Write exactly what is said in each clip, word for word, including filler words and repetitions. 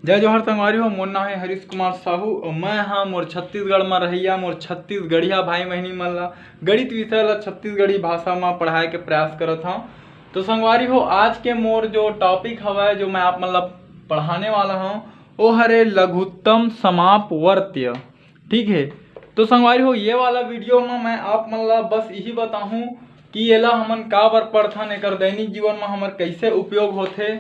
जय जोहार संगवारी हो, मोर नाम है हरीश कुमार साहू और मैं हाँ मोर छत्तीसगढ़ में रहिया, मोर छत्तीसगढ़िया भाई बहिनी मन ला गणित विषय ला छत्तीसगढ़ी भाषा में पढ़ाए के प्रयास करत हूँ। तो संगवारी हो, आज के मोर जो टॉपिक हवा है, जो मैं आप मतलब पढ़ाने वाला हूँ, वो हरे लघुत्तम समापवर्त्य। ठीक है, तो संगवारी हो, ये वाला वीडियो में मैं आप मन ला बस यही बताहूँ कि एला हमन काबर पढ़थन, एकर दैनिक जीवन में हमर कैसे उपयोग होथे,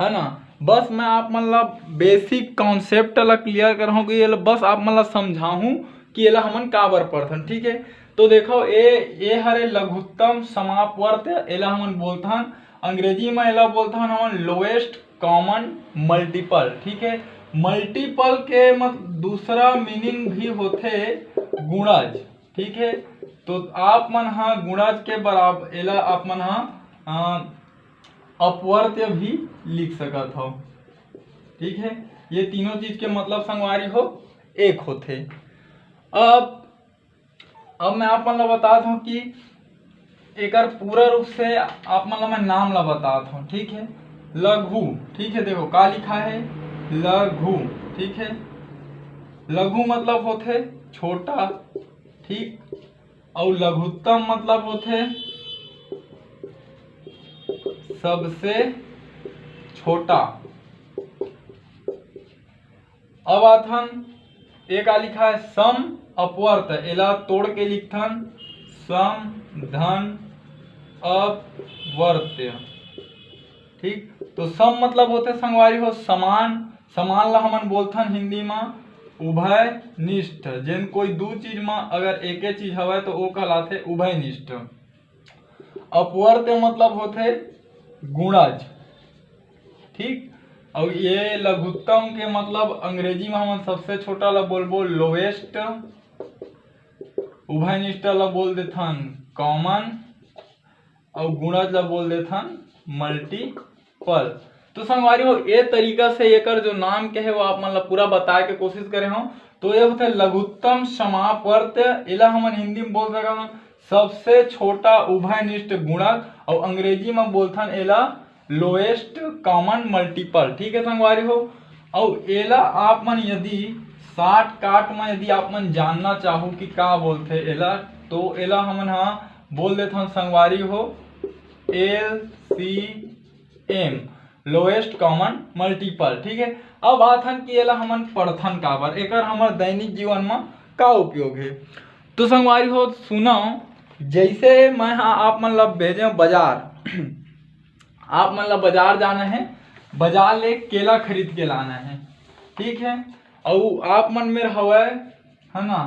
है ना। बस मैं आप मन ला बेसिक कॉन्सेप्ट ला क्लियर करहूँ कि एला बस आप मन ला समझाहूँ कि एला हमन काबर पढ़थन। ठीक है, तो देखो, ए ए हरे लघुत्तम समापवर्त्य, एला हमन बोलथन, अंग्रेजी में एला बोलथन हमन लोएस्ट कॉमन मल्टीपल। ठीक है, मल्टीपल के मत दूसरा मीनिंग भी होथे गुणज। ठीक है, तो आप मन हा गुणज के बराबर एला आप मन हा अपवर्त्य भी लिख सकत हो। ठीक है, ये तीनों चीज के मतलब संगवारी हो एक होथे। अब अब मैं आप मन ला बतात हूँ कि एकर पूरा रूप से आप मन ला मैं नाम ला बतात हूँ। ठीक है, लघु। ठीक है, देखो का लिखा है, लघु। ठीक है, लघु मतलब होथे छोटा। ठीक, अउ लघुत्तम मतलब होथे सबसे छोटा। अब आथन, एक आ लिखा है सम अपवर्त्य, एला तोड़ के लिखथन सम धन अपवर्त्य। ठीक, तो सम मतलब होथे संगवारी हो समान। समान ला हमन बोलथन हिंदी में उभयनिष्ठ। जेन कोई दू चीज में अगर एके चीज हवय तो वो कहलाथे उभयनिष्ठ। अपवर्त्य मतलब होथे गुणज। ठीक, अउ ये लघुत्तम के मतलब अंग्रेजी में हमन सबसे छोटा ला बोलबो लोएस्ट, उभयनिष्ठ ला बोल देथन कॉमन, अउ गुणज ला बोल देथन मल्टीपल। तो संगवारी हो, ए तरीका से एकर जो नाम के है वो आप मन ला पूरा बताए के कोशिश करे हो। तो ये होथे लघुत्तम समापवर्त्य, एला हमन हिंदी में बोल सकत हन सबसे छोटा उभयनिष्ठ गुणक, अउ अंग्रेजी में बोलथन एला लोएस्ट कॉमन मल्टीपल। ठीक है संगवारी हो, अउ एला आप मन यदि शॉर्टकट में यदि आप मन जानना चाहो कि का बोलथे एला, तो एला हमन हा बोल देथन संगवारी हो L C M, lowest common multiple. ठीक है, अब आथन कि एला हमन पढ़थन काबर, एकर हमर दैनिक जीवन में का उपयोग है। तो संगवारी हो सुनो, जैसे मैं हा आप मन ला भेजे बाजार, आप मन ला बाजार जाना है, बाजार ले केला खरीद के लाना है। ठीक है, अउ आप मन मेर हवय, है ना,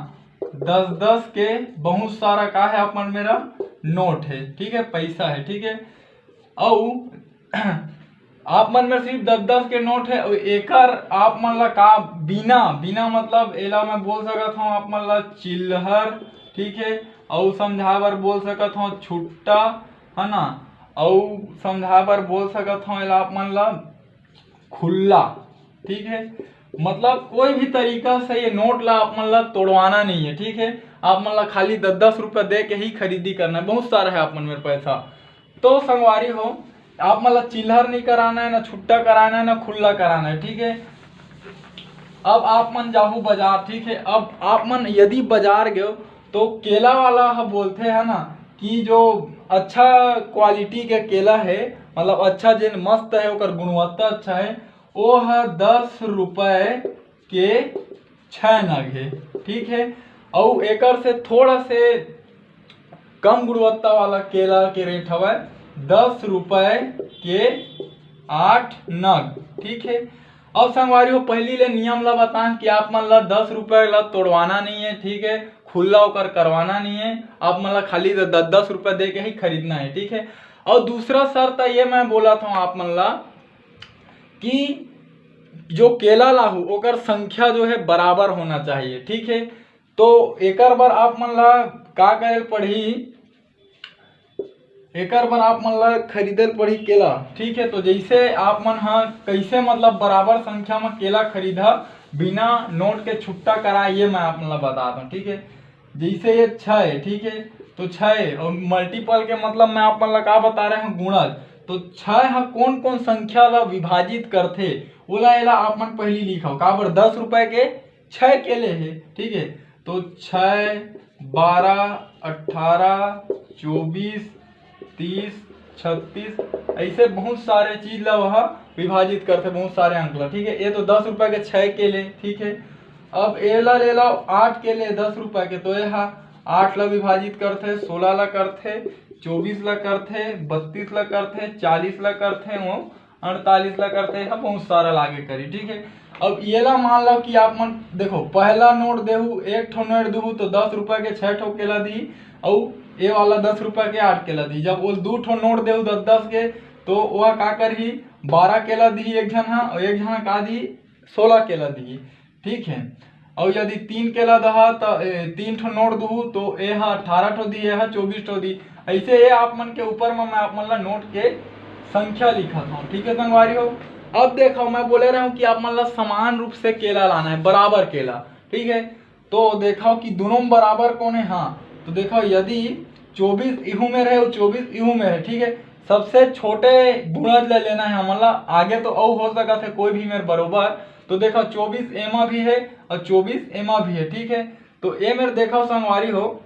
दस दस के बहुत सारा का है, आप मन मेरा नोट है। ठीक है, पैसा है। ठीक है, अउ आप मन में सिर्फ दस दस के नोट है, अउ एकर आप मन ला का बिना, बिना मतलब एला मैं बोल सकत हूँ आप मन ला चिल्लहर। ठीक है, अउ समझाए बर बोल सकत हूँ छुट्टा, है ना, अउ समझाए बर बोल सकत हूँ एला आप मन ला खुल्ला। ठीक है, मतलब कोई भी तरीका से ये नोट ला आप मन ला तोड़वाना नहीं है। ठीक है, आप मन ला खाली दस दस रुपया दे के ही खरीदी करना है। बहुत सारा है आप मन में पैसा, तो संगवारी हो, आप मन ला चिल्हर नहीं कराना है, ना छुट्टा कराना है, ना खुल्ला कराना है। ठीक है, अब आप मन जाहू बाजार। ठीक है, अब आप मन यदि बाजार गयो तो केला वाला ह बोलथे, है ना, कि जो अच्छा क्वालिटी के केला है, मतलब अच्छा जेन मस्त है, ओकर गुणवत्ता अच्छा है, ओ ह दस रुपए के छः नग है। ठीक है, अउ एकर से थोड़ा से कम गुणवत्ता वाला केला के रेट हवय दस रुपए के आठ नग। ठीक है, अब संगवारी हो, पहली ले नियम ला बताएं कि आप मन ला दस रुपए ला तोड़वाना नहीं है। ठीक है, खुल्ला ओकर करवाना नहीं है, आप मन ला खाली द-, दस दस रुपए दे के ही खरीदना है। ठीक है, और दूसरा शर्त ये मैं बोला था आप मन ला कि जो केला लाहू ओकर संख्या जो है बराबर होना चाहिए। ठीक है, तो एकर बर आप मन ला का करे पड़ही, एकर बर आप मन ला खरीदे पड़ही केला। ठीक है, तो जैसे आप मन हा कैसे मतलब बराबर संख्या में केला खरीदा बिना नोट के छुट्टा कराए, ये मैं आप मन ला बता दूं। ठीक है, जैसे ये छः है, ठीक है, तो छः और मल्टीपल के मतलब मैं आप मन ला का बता रहे हूँ, गुणज। तो छः हा कौन कौन संख्या ला विभाजित करथे, ओला एला आप मन पहिली लिखव, काबर दस रुपए के छः केले हे, ठीक है। तो छः, बारह, अट्ठारह, चौबीस, तीस, छत्तीस, ऐसे बहुत सारे चीज ला वह विभाजित करथे, बहुत सारे अंक ला, ठीक है। ये तो दस रुपए के छः केले, ठीक है। अब एला ले लो, आठ केले दस रुपए के, तो ये हा आठ ला विभाजित करथे, सोलह ला करथे, चौबीस ला करथे, बत्तीस ला करथे, चालीस ला करथे, वो अड़तालीस ला करथे, हा बहुत सारा लागे करी, ठीक है। अब ये ला मान लो कि आप मन देखो, पहला नोट देहू, एक ठो नोट देहू तो दस रुपए के छः ठो केला दी, अउ ये वाला दस रुपए के आठ केला दी। जब वो दू ठो नोट देहू दस दस के, तो वह का करही, बारह केला दी एक झन हा, और एक झन हा का दी, सोलह केला दी, ठीक है। और यदि तीन केला दहा त ए, तीन ठो नोट दुहू तो ए हा अठारह ठो दी, ए हा चौबीस ठो दी। ऐसे ये आप मन के ऊपर में मैं आप मन ला नोट के संख्या लिखत हूँ, ठीक है संगवारी हो। अब देखो, मैं बोले रहा हूँ कि आप मन ला समान रूप से केला लाना है, बराबर केला, ठीक है। तो देखो कि दोनों में बराबर कौन है। हाँ, तो देखो, यदि चौबीस इहू में रहे और चौबीस इहू में रहे, ठीक है, सबसे छोटे गुणज ले लेना है हमन ला। आगे तो अउ हो सकत है कोई भी मेर बरोबर। तो देखो, चौबीस एमा भी है और चौबीस एमा भी है, ठीक है। तो ए मेर देखो संगवारी हो,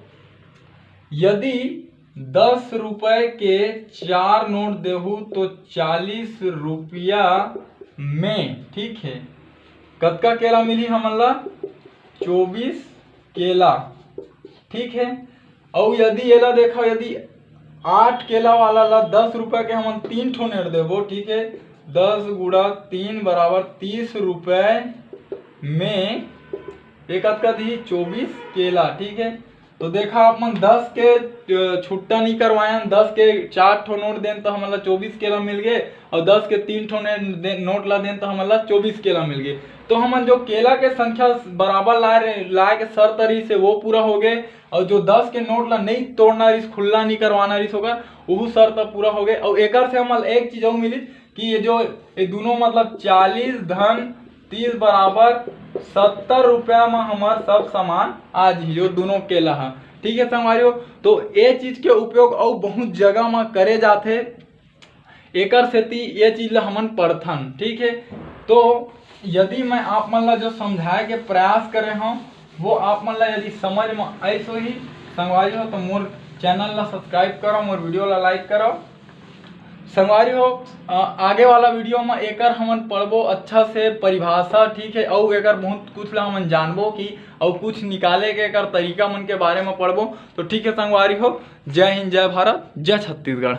यदि दस रुपए के चार नोट देहू तो चालीस रुपया में, ठीक है, कतका केला मिली हमन ला? चौबीस केला, ठीक है। अउ यदि एला देखो, यदि आठ केला वाला ला दस रुपए के हमन तीन ठो नोट देबो, ठीक है, दस गुणा तीन बराबर तीस रुपए में एक कतका दी? चौबीस केला, ठीक है। तो देखा, आप मन दस के अ, छुट्टा नहीं करवायन, दस के चार ठो नोट देन तो हमन ला चौबीस केला मिल गए, और दस के तीन ठो ने-, दे-, नोट ला देन तो हमन ला चौबीस केला मिल गए। तो हमन जो केला के संख्या बराबर लाए रहे, लाए के शर्त रही से वो पूरा हो गए, और जो दस के नोट ला नहीं तोड़ना रही, खुल्ला नहीं करवाना रही होगा, वहू शर्त पूरा हो गए। और एकर से हमन एक चीज और मिली कि ये जो ये दोनों मतलब चालीस धन तीस बराबर सत्तर रुपया में हमार सब सामान आ जही, जो दोनों केला हा, ठीक है संगवारी हो। तो ये चीज के उपयोग अउ बहुत जगह में करे जाथे, एकर सेती ये चीज ला हमन पढ़थन, ठीक है। तो यदि मैं आप मन ला जो समझाए के प्रयास करे हूँ, वो आप मन ला यदि समझ में आइस होही संगवारी हो, तो मोर चैनल ला सब्सक्राइब करो, मोर वीडियो ला लाइक करो। संगवारी हो, अ, आगे वाला वीडियो में एकर हमन पढ़बो अच्छा से परिभाषा, ठीक है, अउ एकर बहुत कुछ ला हमन जानबो कि अउ कुछ निकाले के एकर तरीका मन के बारे में पढ़बो। तो ठीक है संगवारी हो, जय हिंद, जय भारत, जय छत्तीसगढ़।